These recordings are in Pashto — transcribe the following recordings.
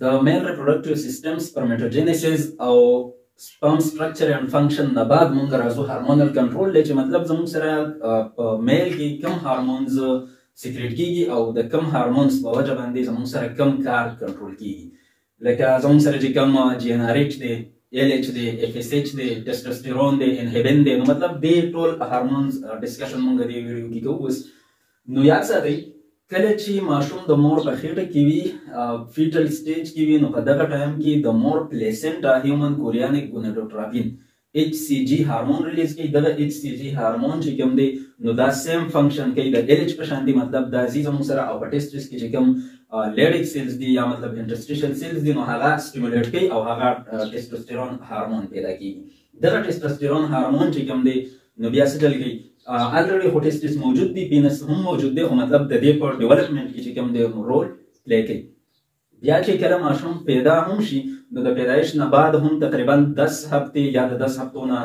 د male reproductive system spermatogenesis او sperm structure and function نه بعد مونږ راځو hormonal control دی، چې مطلب زموږ سره په male کې کوم hormones secrete کیږي او د کوم hormones په وجه باندې زموږ سره کوم کار کنټرول کیږي. لکه زموږ سره چې کوم GnRH دی، LH دی، FSH دی، ټسټوسټیرون دی، inhibin دی، نو مطلب دې ټول hormones discussion مونږ دې ویډیو کې کوو. اوس نو یاد ساتئ، کله چې ماشوم د مور په خېټه کې وي، fetal stage کې وي، نو په دغه time کې د مور placenta human chorionic gonadotropin HCG hormone release کوي. دغه HCG hormone چې کوم دی، نو دا same function کوي د LH په شان دی. مطلب دا ځي زموږ سره او په testis کې چې کوم Leydig cells دي یا مطلب interstitial cells دي، نو هغه stimulate کوي او هغه testosterone hormone پیدا کیږي. دغه testosterone hormone چې کوم دی، نو بیا څه چل کوي؟ Already خو testis موجود دی، penis هم موجود دی، خو مطلب د دې په development کې چې کوم دی role play کوي. بیا چې کله ماشوم پیدا هم شي، نو د پیدایش نه بعد هم تقریبا 10 هفتې یا د 10 هفتو نه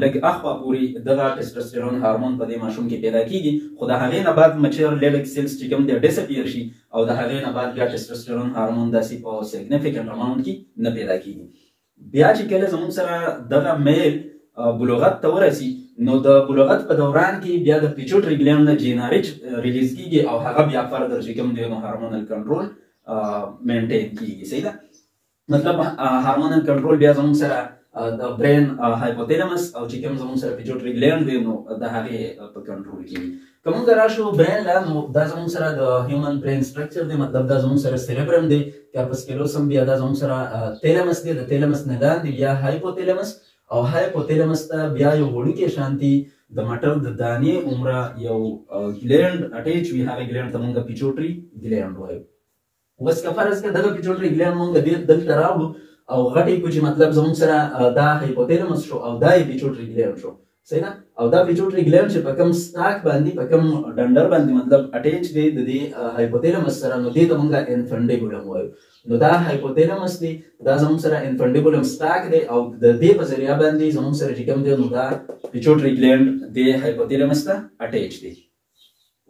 لږ اخوا پورې دغه testosterone hormone په دې ماشوم کې پیدا کیږي. خو د هغې نه بعد mature Leydig cells چې کوم دی disappear شي او د هغې نه بعد بیا testosterone hormone داسې په significant amount کې نه پیدا کیږي. بیا چې کله زموږ سره دغه male بلوغت ته ورسي، نو د بلوغت په دوران کې بیا د pituitary gland نه GnRH release کیږي او هغه بیا further چې کوم دی نو hormonal control maintain کیږي. صحیح ده؟ مطلب hormonal control بیا زموږ سره د brain hypothalamus او چې کوم زموږ سره pituitary gland دی، نو د هغې په کنټرول کې وي. که موږ راشو brain له، نو دا زموږ سره د human brain structure دی. مطلب دا زموږ سره cerebrum دی، corpus callosum، بیا دا زموږ سره thalamus دی، د thalamus نه لاندې بیا hypothalamus او hypothalamus ته بیا یو وړوکی شانتي د مټر د دانې عمره یو gland attach وي، هغه gland ته موږ pituitary gland وایو. اوس که فرض که دغه pituitary gland موږ دې دلته راوړو او غټې کو، چې مطلب زموږ سره دا hypothalamus شو او دا یې pituitary gland شو، صحیح ده؟ او دا pituitary gland چې په کوم stalk باندې، په کوم ډنډر باندې مطلب attach دی د دې hypothalamus سره، نو دې ته موږ infundibulum وایو. نو دا hypothalamus دی، دا زموږ سره infundibulum stalk دی او د دې په ذریعه باندې زموږ سره چې کوم دی، نو دا pituitary gland د hypothalamus ته attach دی.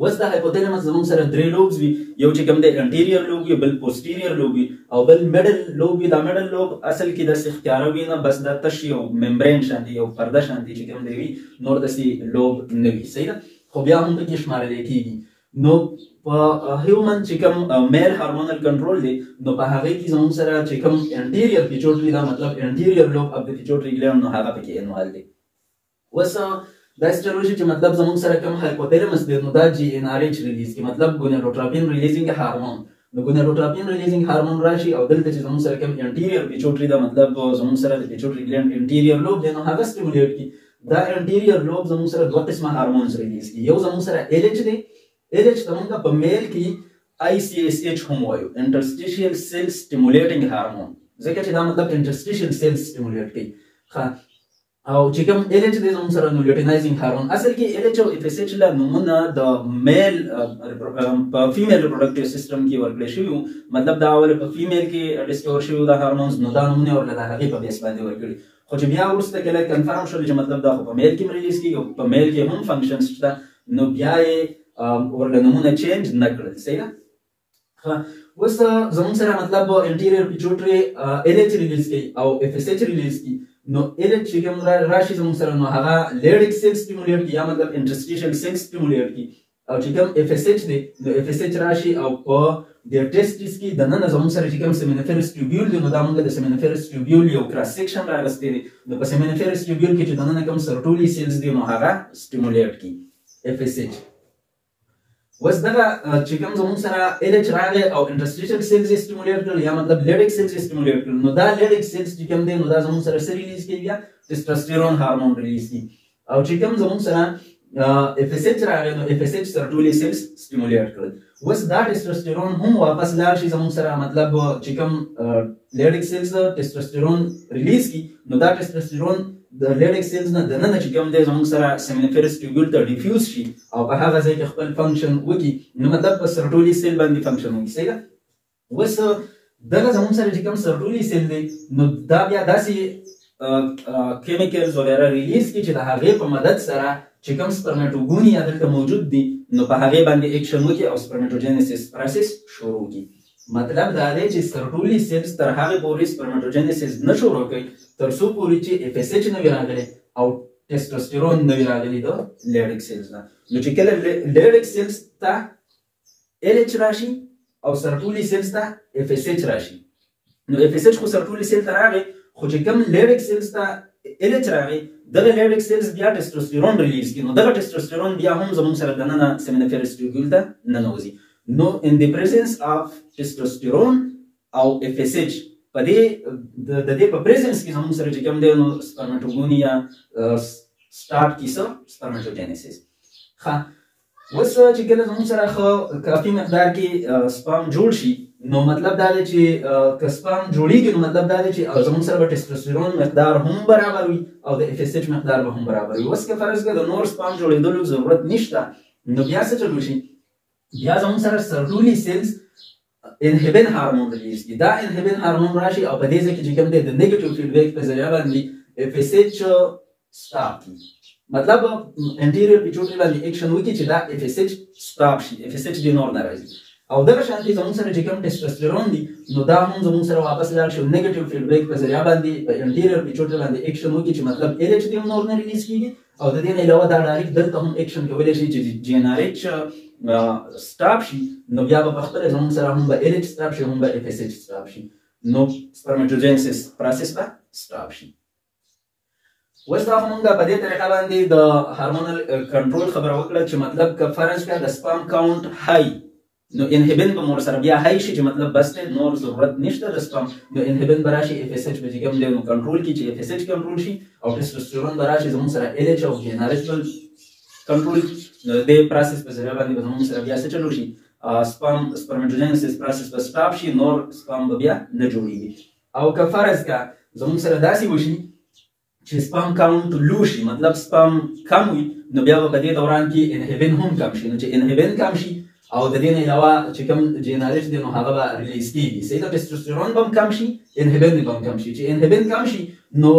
اوس د hypothalamus زموږ سره درې lobes وي. یو چې کوم دی anterior lobe وي، بل posterior lobe وي او بل middle lobe وي. دا middle lobe اصل کې داسې ښکاره وي نه، بس دا تش یو membrane شان دی، یو پرده شان دی چې کوم دی وي، نور داسې lobe نه وي. صحیح ده؟ خو بیا هم پکې شمارل کېږي. نو په human چې کوم male hormonal control دی، نو په هغې کې زموږ سره چې کوم anterior pituitary دا مطلب anterior lobe of the pituitary gland، نو هغه پکې involve دی. اوس دا ستروژي چې مطلب زموږ سره کوم hypothalamus دی، نو دا GnRH release کی، مطلب gonadotropin releasing hormone. نو gonadotropin releasing hormone راشي او دلته چې زموږ سره کوم anterior pituitary دا مطلب زموږ سره د pituitary gland anterior lobe دی، نو هغه stimulate کی. دا anterior lobe زموږ سره دوه قسمه hormones release کی. یو زموږ سره LH دی. LH ته موږ په male کې ICSH هم وایو، interstitial cell stimulating hormone، ځکه چې دا مطلب interstitial cell stimulate کوي. او چې کوم LH دی زموږ سره، نو luteinizing hormone. اصل کې LH او FSH له نمونه د male په female reproductive system کې ورکړی شوي وو. مطلب دا اول په female کې discover شوي وو دا hormones، نو دا نمونه ورله د هغې په base باندې ورکړي. خو چې بیا وروسته کله confirm شول چې مطلب دا خو په male کې هم release کېږي او په male کې هم functions شته، نو بیا یې ورله نمونه change نه کړل. صحیح ده؟ اوس زموږ سره مطلب anterior pituitary LH release کوي او FSH release کوي. نو LH چې کوم راشي زموږ سره، نو هغه Leydig cell stimulate کوي یا مطلب interstitial cell stimulate کوي، او چې کوم FSH دی، نو FSH راشي او په د testis کې دننه زموږ سره چې کوم seminiferous tubule دی، نو دا موږ د seminiferous tubule یو cross section راغستی دی، نو په seminiferous tubule کې چې دننه کوم Sertoli cells دی، نو هغه stimulate کوي FSH. اوس دغه چې کوم زموږ سره LH راغی او interstitial cells یې stimulate کړل یا مطلب Leydig cells یې stimulate کړل، نو دا Leydig cells چې کوم دی، نو دا زموږ سره څه release کوي؟ بیا testosterone hormone release کوي. او چې کوم زموږ سره FSH راغی، نو FSH Sertoli cells stimulate کړل. اوس دا ټسټوسټیرون هم واپس لاړ شي زموږ سره، مطلب چې کوم Leydig cells testosterone release کړي، نو دا ټسټوسټیرون د Leydig cells نه دننه چې کوم دی زموږ سره seminiferous tubule ته diffuse شي او په هغه ځای کې خپل function وکړي، نو مطلب په Sertoli cell باندې function وکړي. صحیح ده؟ اوس دغه زموږ سره چې کوم Sertoli cell دی، نو دا بیا داسې chemicals وغیره release کړي چې د هغې په مدد سره چې کوم spermatogonia دلته موجود دي، نو په هغې باندې اکشن وکړي او spermatogenesis process شروع کړي. مطلب دا دی چې سرټولي سیلز تر هغې پورې سپرمټوجینیسس نه شروع کوي تر څو پورې چې اف اس ایچ نه وي راغلی او ټیسټوسټیرون نه وي راغلی د لیډیک سیلز نه. نو چې کله لیډیک سیلز ته ال ایچ راشي او سرټولي سیلز ته اف اس ایچ راشي، نو اف اس ایچ خو سرټولي سیل ته راغی، خو چې کوم لیډیک سیلز ته ال ایچ راغی دغه لیډیک سیلز بیا ټیسټوسټیرون ریلیز کړي، نو دغه ټیسټوسټیرون بیا هم زموږ سره دننه سیمینیفیرس ټیوبیول ته ننوځي. نو in the presence of testosterone او اف اس ایچ په دې د دې په پریزنس کې زموږ سره چې کوم دی نو سپرمټوګونیا سټارټ کیسه سپرمټوجینیسس. ښه، اوس چې کله زموږ سره ښه کافي مقدار کې سپرم جوړ شي، نو مطلب دا دی چې که سپرم جوړیږي نو مطلب دا دی چې زموږ سره به ټیسټوسټیرون مقدار هم برابر وي او د اف اس ایچ مقدار به هم برابر وي. اوس که فرض کړه د نور سپرم جوړېدلو ضرورت نشته، نو بیا څه چل وشي؟ بیا زموږ سره سرټولي سیلز انهیبین هارمون ریلیز کړي. دا انهیبین هارمون راشي او په دې ځای کې چې کوم دی د نیګیټیو فیډبیک په ذریعه باندې اف اس ایچ سټاپ کړي، مطلب انټیریور پیچوټري باندې اکشن وکړي چې دا اف اس ایچ سټاپ شي، اف اس ایچ دې نور نه راځي. او دغه شانتې زموږ سره چې کوم ټیسټوسټیرون دي نو دا هم زموږ سره واپس لاړ شي او نیګیټیو فیډبیک په ذریعه باندې په انټیریور پیچوټري باندې اکشن وکړي چې مطلب ال ایچ دې هم نور نه ریلیز کیږي، او د دې نه علاوه دا ډایرکټ دلته هم اکشن کولی شي چې جي ان ار ایچ سټاپ شي، نو بیا به په خپله زموږ سره هم به ال ایچ سټاپ شي هم به اف اس ایچ سټاپ شي، نو سپرمټوجینسس پروسس به سټاپ شي. اوس دا خو مونږ په دې طریقه باندې د هارمونل کنټرول خبره وکړه چې مطلب که فرض کړه د سپرم کاونټ های، نو انهیبین به مور سره بیا های شي چې مطلب بس دی نور ضرورت نشته د سپرم، نو انهیبین به راشي اف اس ایچ به چې کوم دی نو کنټرول کړي چې اف اس ایچ کنټرول شي، او ټیسټوسټیرون به راشي زموږ سره ال ایچ او جي ان ار ایچ به کنټرول کړي. نو د دې پروسس په ذریعه باندې به زموږ سره بیا څه چلو شي؟ سپرم سپرمټوجینسس پروسس به سټاپ شي، نور سپرم به بیا نه جوړیږي. او که فرض که زموږ سره داسې وشي چې سپرم کاونټ لو شي، مطلب سپرم کم وي، نو بیا به په دې دوران کې انهیبین هم کم شي، نو چې انهیبین کم شي او د دې نه علاوه چې کوم جي ان ار ایچ دی نو هغه به ریلیز کیږي، صحیح ده؟ ټیسټوسټیرون به هم کم شي، انهیبین به هم کم شي. چې انهیبین کم شي نو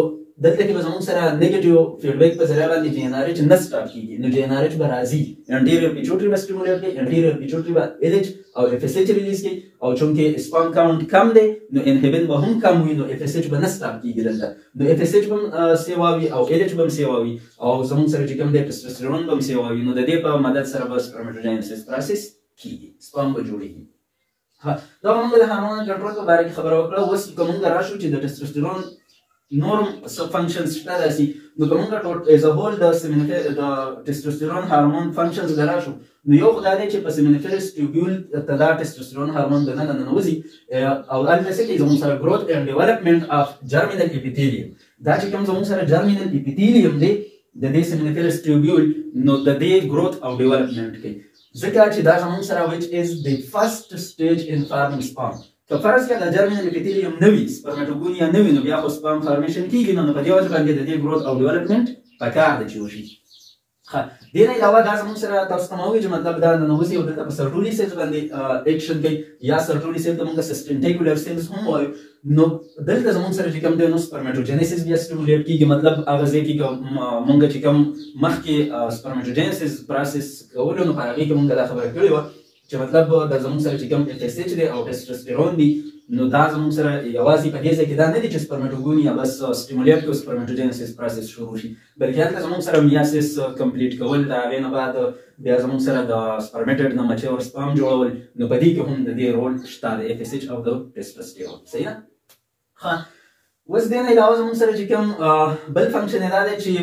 دلته کې به زموږ سره نیګیټیو فیډبیک په ذریعه باندې جي ان ار ایچ نه سټاپ کیږي، نو جي ان ار ایچ به راځي انټیریور پیچوټري به سټیمولیټ کوي، انټیریور پیچوټري به ال ایچ او اف اس ایچ ریلیز کوي، او چونکې سپرم کاونټ کم دی نو انهیبین به هم کم وي، نو اف اس ایچ به نه سټاپ کیږي دلته، نو اف اس ایچ به هم سیوا وي او ال ایچ به هم سیوا وي، او زموږ سره چې کوم دی ټیسټوسټیرون به هم سیوا وي، نو د دې په مدد سره به سپرمټوجینسس پروسس کیږي، سپرم به جوړیږي. دا مونږ د هارمونل کنټرول په باره کې خبره وکړه. اوس که مونږ راشو چې د ټیسټوسټیرون نور څه فنکشنز شته داسې، نو که مونږ ټول از ا هول د ټیسټوسټیرون هارمون فنکشنز ته راشو، نو یو خو دا دی چې په سیمینیفیرس ټیوبیول ته دا ټیسټوسټیرون هارمون دننه ننوځي، او هلته څه کوي زموږ سره ګروت اینډ ډیولپمنټ اف جرمینل اپیتیلیم. دا چې کوم زموږ سره جرمینل اپیتیلیم دی د دې سیمینیفیرس ټیوبیول، نو د دې ګروت او ډیولپمنټ کوي، ځکه چې دا زموږ سره which is the first stage in forming sperm. که فرض کړه د جرمینل اپیتیلیم نه وي، سپرمټوګونیا نه وي، نو بیا خو سپرم فارمیشن کیږي، نو په دې وجه باندې د دې ګروت او ډیولپمنټ پکار دی چې وشي. ښه، دې نه علاوه دا زموږ سره تاسو ته ما وویل چې مطلب دا ننوځي او دلته په سرټولي سیلز باندې اکشن کوي، یا سرټولي سیل ته موږ سسټنټیکولر سیلز هم وایو. نو دلته زموږ سره چې کوم دی نو سپرمټوجینیسس بیا سټیمولیټ کیږي، مطلب هغه ځای کې موږ چې کوم مخکې سپرمټوجینیسس پروسس کولو، نو په هغې کې موږ دا خبره کړې وه چې مطلب د زموږ سره چې کوم اف اس ایچ دی او ټیسټوسټیرون دی، نو دا زموږ سره یوازې په دې ځای کې دا نه دی چې سپرمټوګونیا بس سټیمولیټ کړو سپرمټوجینیسس پروسس شروع شي، بلکې هلته زموږ سره میاسس کمپلیټ کول، د هغې نه بعد بیا زموږ سره د سپرمټډ نه مچور سپرم جوړول، نو په دې کې هم د دې رول شته د اف اس ایچ او د ټیسټوسټیرون. صحیح ده؟ ښه، اوس دې نه علاوه زموږ سره چې کوم بل فنکشن یې دا دی چې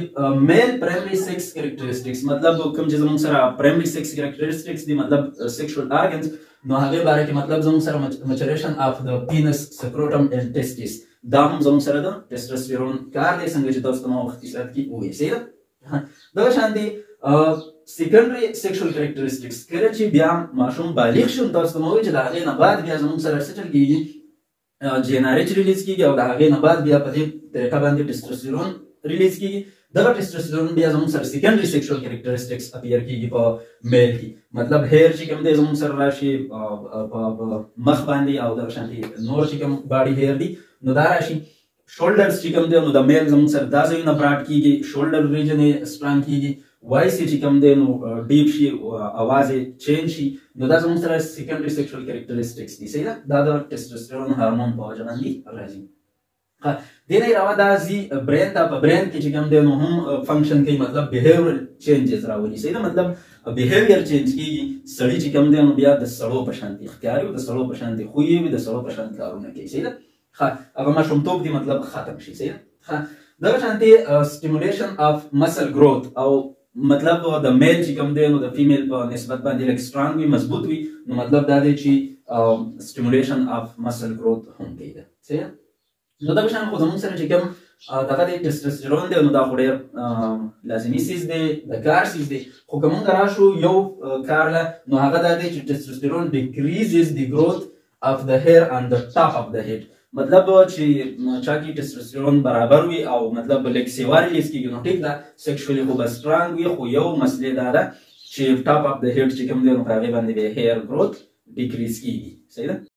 میل پرایمري سیکس کریکټریسټکس، مطلب کوم چې زموږ سره پرایمري سیکس کریکټریسټکس دي، مطلب سیکشوال ارګنز، نو هغې باره کې مطلب زموږ سره مچریشن اف د پینس، سکروټم اینډ ټیسټیس، دا هم زموږ سره د ټیسټوسټیرون کار دی، څنګه چې تاسو ته ما وختي ساعت کې وویل. صحیح ده؟ دغه شان دی سیکنډري سیکشوال کریکټریسټکس، کله چې بیا ماشوم بالغ شي، تاسو ته ما وویل چې د هغې نه بعد بیا زموږ سره څه چل کېږي، جي ان ار ایچ ریلیز کیږي، او د هغې نه بعد بیا په دې طریقه باندې ټیسټوسټیرون ریلیز کیږي. دغه ټیسټوسټیرون بیا زموږ سره سیکنډري سیکشوال کریکټریسټکس اپیر کیږي په میل کې، مطلب هیر چې کوم دی زموږ سره راشي په مخ باندې، او دغه شانتې نور چې کوم باډي هیر دي نو دا راشي. شولډرز چې کوم دی نو د میل زموږ سره دا ځایونه براډ کیږي، شولډر ریجن یې سټرانګ کیږي. وایس یې چې کوم دی نو ډیپ شي، اواز یې چینج شي. نو دا زموږ سره سیکنډري سیکشوال کریکټریسټکس دي، صحیح ده؟ دا د ټیسټوسټیرون هارمون په وجه باندې راځي. دې نه علاوه دا ځي برین ته، په برین کې چې کوم دی نو هم فنکشن کوي، مطلب بیهیورل چینجز راولي، صحیح ده؟ مطلب بیهیویر چینج کیږي، سړی چې کوم دی نو بیا د سړو په شان ښکاري او د سړو په شان خوی وي، د سړو په شان کارونه کوي، صحیح ده؟ ښه، هغه ماشومتوب دی مطلب ختم شي، صحیح ده؟ ښه، دغه شانتې سټیمولیشن اف مسل ګروث، او مطلب د میل چې کوم دی نو د فیمیل په نسبت باندې لږ سترانګ وي، مضبوط وي، نو مطلب دا دی چې سټیمولیشن اف مسل ګروث هم کوي ده، صحیح ده؟ نو دغه شان خو زموږ سره چې کوم دغه دی ټیسټوسټیرون دی، نو دا خو ډېر لازمي څیز دی، د کار څیز دی. خو که مونږ راشو یو کار له، نو هغه دا دی چې ټیسټوسټیرون ډیکریزز د ګروث اف د هیر آن د ټاپ اف د هیډ. مطلب چې چا کې ټیسټوسټیرون برابر وي او مطلب لږ سیوا ریلیز کېږي، نو ټیک ده، سیکشولی خو به سترانګ وي، خو یو مسلې دا ده چې ټاپ اف د هیډ چې کوم دی نو په هغې باندې به هیر ګروث ډیکریز کېږي، صحیح ده؟